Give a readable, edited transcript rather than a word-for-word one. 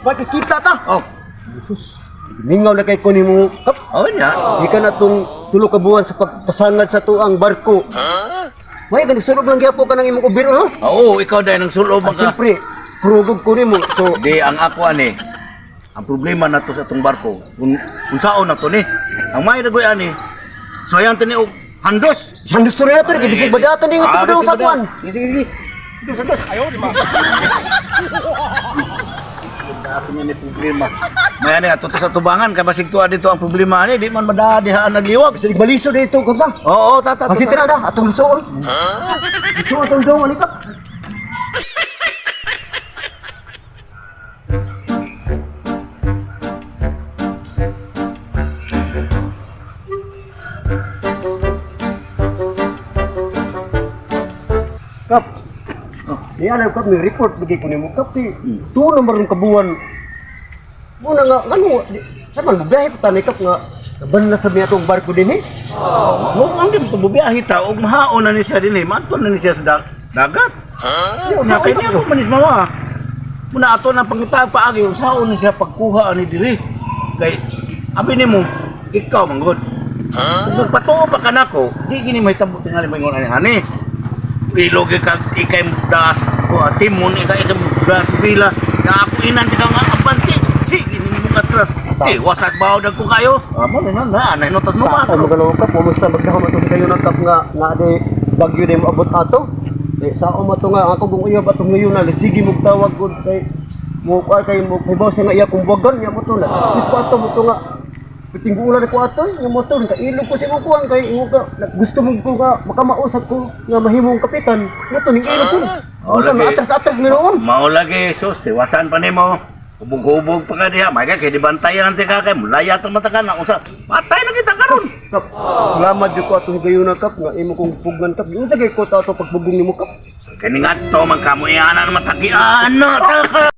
Makikita ta. Oh, Jesus. Mingaw na kay ko nimo, Kap. oh nya. Di ka na tong tulo ka buwan sa pagkasangad sa tuang barko. May ganun sulog lang gyapon ka ng imong ubiro, no? Oo, ikaw dahil nang sulob Ah, ka. siyempre, kurugog ko nimo. So, Di ang ako ani. Ang problema na to sa atong barko, kung saon na to ni. Ang may dagoy ani. So ayan tani og handos. sandos to na ito, kay bisig badatan din Ah, ito daw bisig sa kuan. Sige, sige. Ayaw, di ba? Asa ni problema. May ani ato to sa tubangan kay basig tuwa dito ang problema ani, di man madadihaan nagliwag. Bisig maliso dito, kapsa. Oo, tata. Pagkita na da, atong lusoon. Ito atong daw, ani kap. Kap. Oh, di alam kap, may report bigay ko nimo kap. Di, tuon na maroon kabuan. Muna nga, ano, sa man, mabiyahe pa tani kap nga, naban na sa miya atong barko din eh. Mo ang di mo biyahe ta og mahaon na ni siya dinhi, maadto na ni siya sa dagat. Di, Sa kay niya ko manis mama. Muna ato na pangita paagi saon ni siya pagkuha ani diri. Kay abi nimo ikaw manggod. Kung magpatuo pa kanako, di gini may tabo tingali maingon ani hani. Ilog ka ikay das ko timon ikay ikay das pila na ako inan ti ka nga abanti. Sige nimo katras. Eh wasas baw dag ko kayo. Amo na na anay notas mo Sa ba. ako magalaw kap, kumusta magdahom ato kayo ng kap nga na di bagyo di moabot ato. Eh, sa ako mato nga ako kung uyab atong ngayon na sige mo tawag gud kay mo kuha kay mo hibaw sa nga iya kung buwagan niya mo to na. Dis ko ato mo to nga pitinggulan ko ato nga mo to kailog ko sa imong kuwan kay imo ka gusto mo ko nga makamausap ko nga mahimong kapitan. Mo to ning ilog ko. Oh, Unsa lagi. nga atras-atras mi noon. Mao lagi sus, tiwasan pa nimo. Hubog-hubog pa ka diha. May ka kay di bantayan ti ka kay mulaya tong mata ka na unsa. Patay na kita karon. Kap, salamat jud ko atong higayon kap nga imo kong pugan kap. Unsa kay ko ta ato pagbugong nimo kap? Kani nga to man kamo iyana na matagian na ta ka.